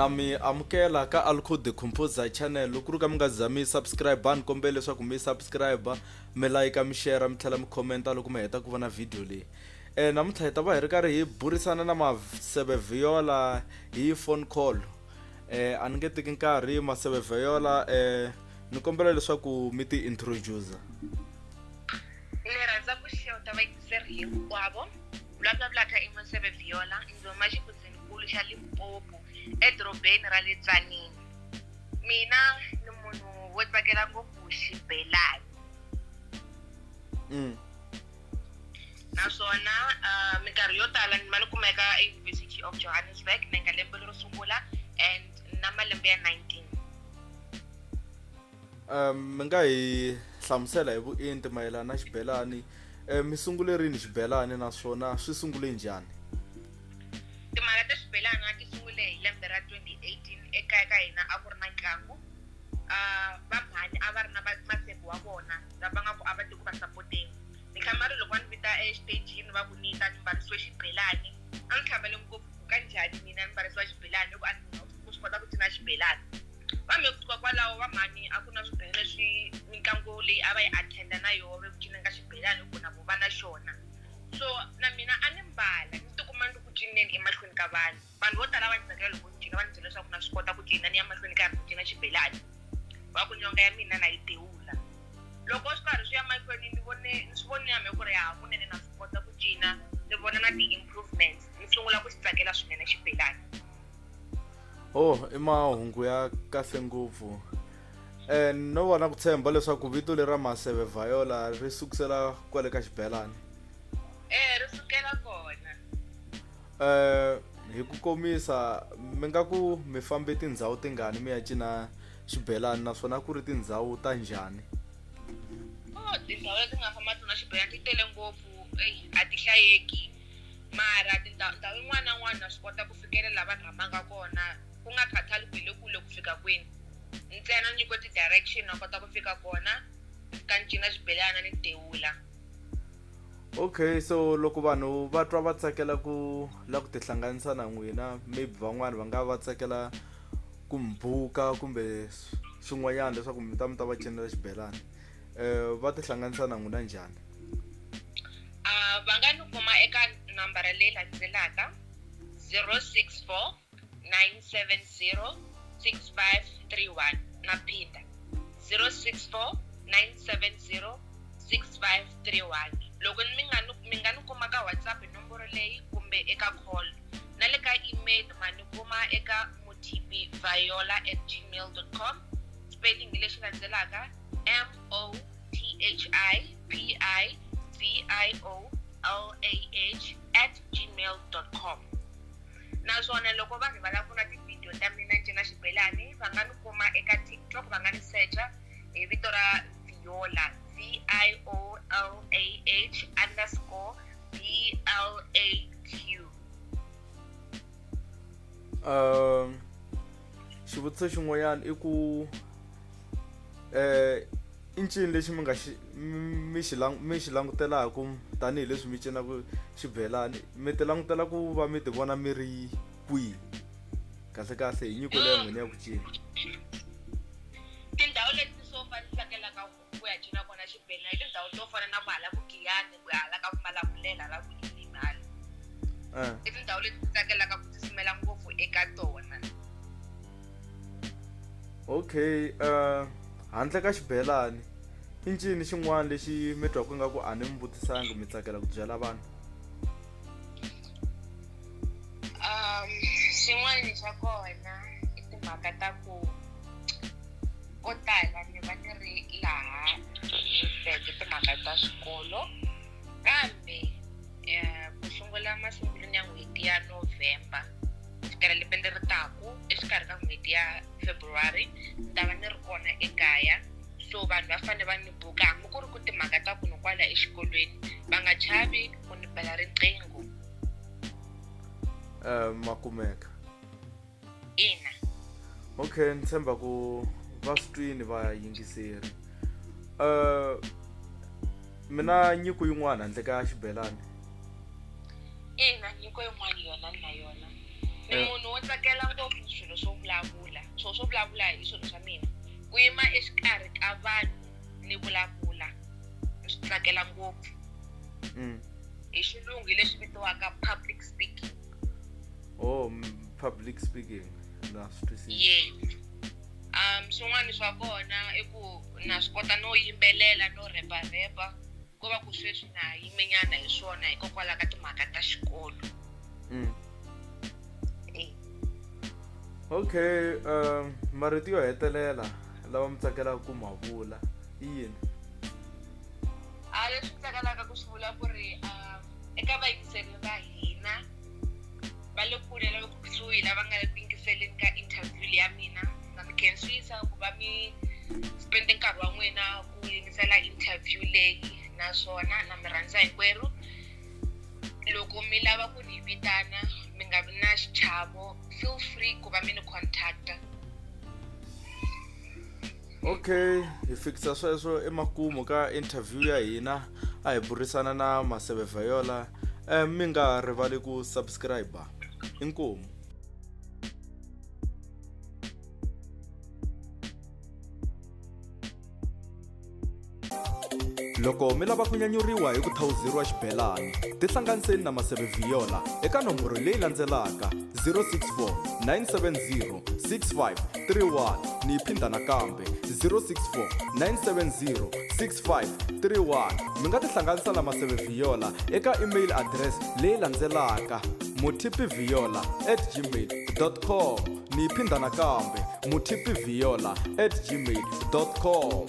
Na mi amukela ka Alco the Composer channel. Loko ku ri ka mi nga za mi subscribe ni kombela leswaku mi subscribe, mi like, mi share, mi tlhela mi comment loko mi heta ku vona video leyi. Namuntlha hi ta va hi ri karhi hi burisana na Maseve Viola hi phone call. A ni nge teki nkarhi Maseve Viola ni kombela leswaku mi ti introduce. Ni rhandza ku xeweta vayingiseri hinkwavo. Loyi a vulavulaka i Maseve Viola, ndzi huma xifundzhenikulu xa Limpopo edorobeni ra le Tzaneen. Mina ni munhu wo tsakela ngopfu xibelani. Naswona minkarhi yo tala ni va ni kumeka eUniversity of Johannesburg ni nga lembe lero sungula and na malembe ya 19. Mi nga hi hlamusela hi vuenti mayelana na xibelani mi sungule rini xibelani naswona swi sungule njhani? Timhaka ta xibelani ti sungule hi lembe ra 2018 ekaya ka hina a ku ri na ntlangu va mhani a va ri na masego wa vona lava nga ku a va te ku va sapoteni. Ni hlamari loko va ni vita exitejini va ku ni ta ni mbarisiwe xibelani a ni hlamale ngopfu ku ka njhani mina ni mbarisiwa xibelani hi ku a ni ku swi kota ku cina xibelani. Va me kusuka kwalaho va mhani a ku na swibelani leswi mitlangu leyi a va yi attend-a na yoho va ku cineni ka xibelani hi ku na vo va na xona. So na mina a ni mbala ni tikuma ni ri ku cineni emahlweni ka vanhu. Vanhu vo tala va ni tsakela loko ni cina va ni byela leswaku na swi kota ku cina ni ya mahlweni karhi ni cina xibelani. Va ku nyonga ya mina na yi dewula. Loko swi karhi swi ya mahlweni ni vone ni swi vonile na mehe ku ri hakunene na swi kota ku cina ni vona na ti-improvements ni sungula ku xi tsakela swinene xibelani. Oh i mahungu ya kahle ngopfu no va na ku tshemba leswaku vito leri ra Maseve Viola ri sukisela kwale ka xibelani. Ri sukela kona. Hi ku komisa mi nga ku mi fambe tindhawu tingani mi ya cina xibelani naswona ku ri tindhawu ta njhani? Oh tindhawu leti nga famba tona xibelani ti tele ngopfu eyi a ti hlayeki mara tindhawu ndhawu yin'wana na yin'wana na swi kota ku fikelela laha vanhu rhambaka kona ku nga khathali ku hi le kule ku fika kwini ntsena nyikiwe ti-direction na kota ku fika kona ni fika ni cina xibelana ni dewula. Okay so loko vanhu va twa va tsakela ku la ku tihlanganisa na n'wina maybe van'wani va nga va tsakela ku mi buka kumbe swin'wanyana leswaku mi ta mi ta va cinela xibelani va tihlanganisa na n'wina njhani? Va nga ni kuma eka nambara leyi landzelaka 064 970 6531 na phinda 064 970 6531 loko mi nga ni mi nga ni kuma ka WhatsApp hi nomboro leyi kumbe eka call na le ka email ma ni kuma eka muthipiviola@gmail.com spelling hi lexi landzelaka M O T H I P I V I O L A H at gmail dot com naswona loko vanhu va lava ku vona tivhidiyo ta mina ni cina xibelani va nga ni kuma eka TikTok va nga ni secha hi vito ra Viola V I O L A H underscore B L A Q. Xivutiso xin'wanyana i ku i ncini lexi mi nga xi mi xi mi xi langutelaku tanihileswi mi cinaka xibelani mi ti langutela ku va mi ti vona mi ri kwihi kahle kahle hi nyiko leyi ya n'wina ya ku cina? Tindhawu leti so far ni tsakelaka ku ya cina kona xibelani i tindhawu to fana na ku hala ku Giyani ku ya hala ka ku Malamulele hala ku Elim hala i tindhawu leti ni tsakelaka ku tsutsumela ngopfu eka tona. Okay handle ka xibelani i ncini xin'wana lexi mi twaku ingaku a ni mi vutisangi mi tsakela ku byela vanhu? Xin'wana xa kona i timhaka ta ku ko tala ni va ni ri laha Johannesburg timhaka ta xikolo kambe ku sungula masungulweni ya n'hweti ya November ku fikela lembe leri taku exikarhi ka n'hweti ya February ni ta va ni ri kona ekaya so vanhu va fanele va ni buka hambi ku ri ku timhaka ta ku ni kwala exikolweni va nga chavi ku ni bela riqingho. Ma kumeka. Ina. Okay ni tshemba ku va swi twini vayingiseri mina nyiko yin'wana handle ka xibelani. Ina nyiko yin'wana yona ni na yona ni munhu wo tsakela ngopfu swilo swo. vulavula. Swilo swo vulavula hi swilo swa mina. Ku yima exikarhi ka vanhu ni vulavula ni swi tsakela ngopfu. Hi xilungu hi leswi vitiwaka public speaking. Oh, public speaking na swi twisisa. Yes. Swin'wana swa kona i ku na swi kota no yimbelela no repa repa, ko va ku sweswi na yimenyana hi swona hikokwalaho ka timhaka ta xikolo. Okay, marito yo hetelela lawa mi tsakelaka ku ma vula i yini? A leswi tsakelaka ku swi vula ku ri eka vayingiseri va hina va le kule na le kusuhi lava nga le ku yingiseleni ka interview leya mina, na mi khensisa ku va mi spende nkarhi wa n'wina ku yingisela interview leyi, naswona na mi rhandza hinkwerhu. Loko mi lava ku ni vitana mi nga vi na xichavo, feel free ku va mi ni contacta. Okay, hi fikisa sweswo emakumu ka interview ya hina. A hi burisana na Maseve Viola. Mi nga rivali ku subscribe. Inkomu. Loko mi lava ku nyanyuriwa hi ku thawuzeriwa xibelani, tihlanganiseni na Maseve Viola eka nomboro leyi landzelaka 064 970 6531. Ni yi phinda nakambe 064 970 6531. Mi nga tihlanganisa na Maseve Viola eka email address leyi landzelaka mutipiviola at gmail com. Ni yi phinda nakambe mutipiviola at gmail com.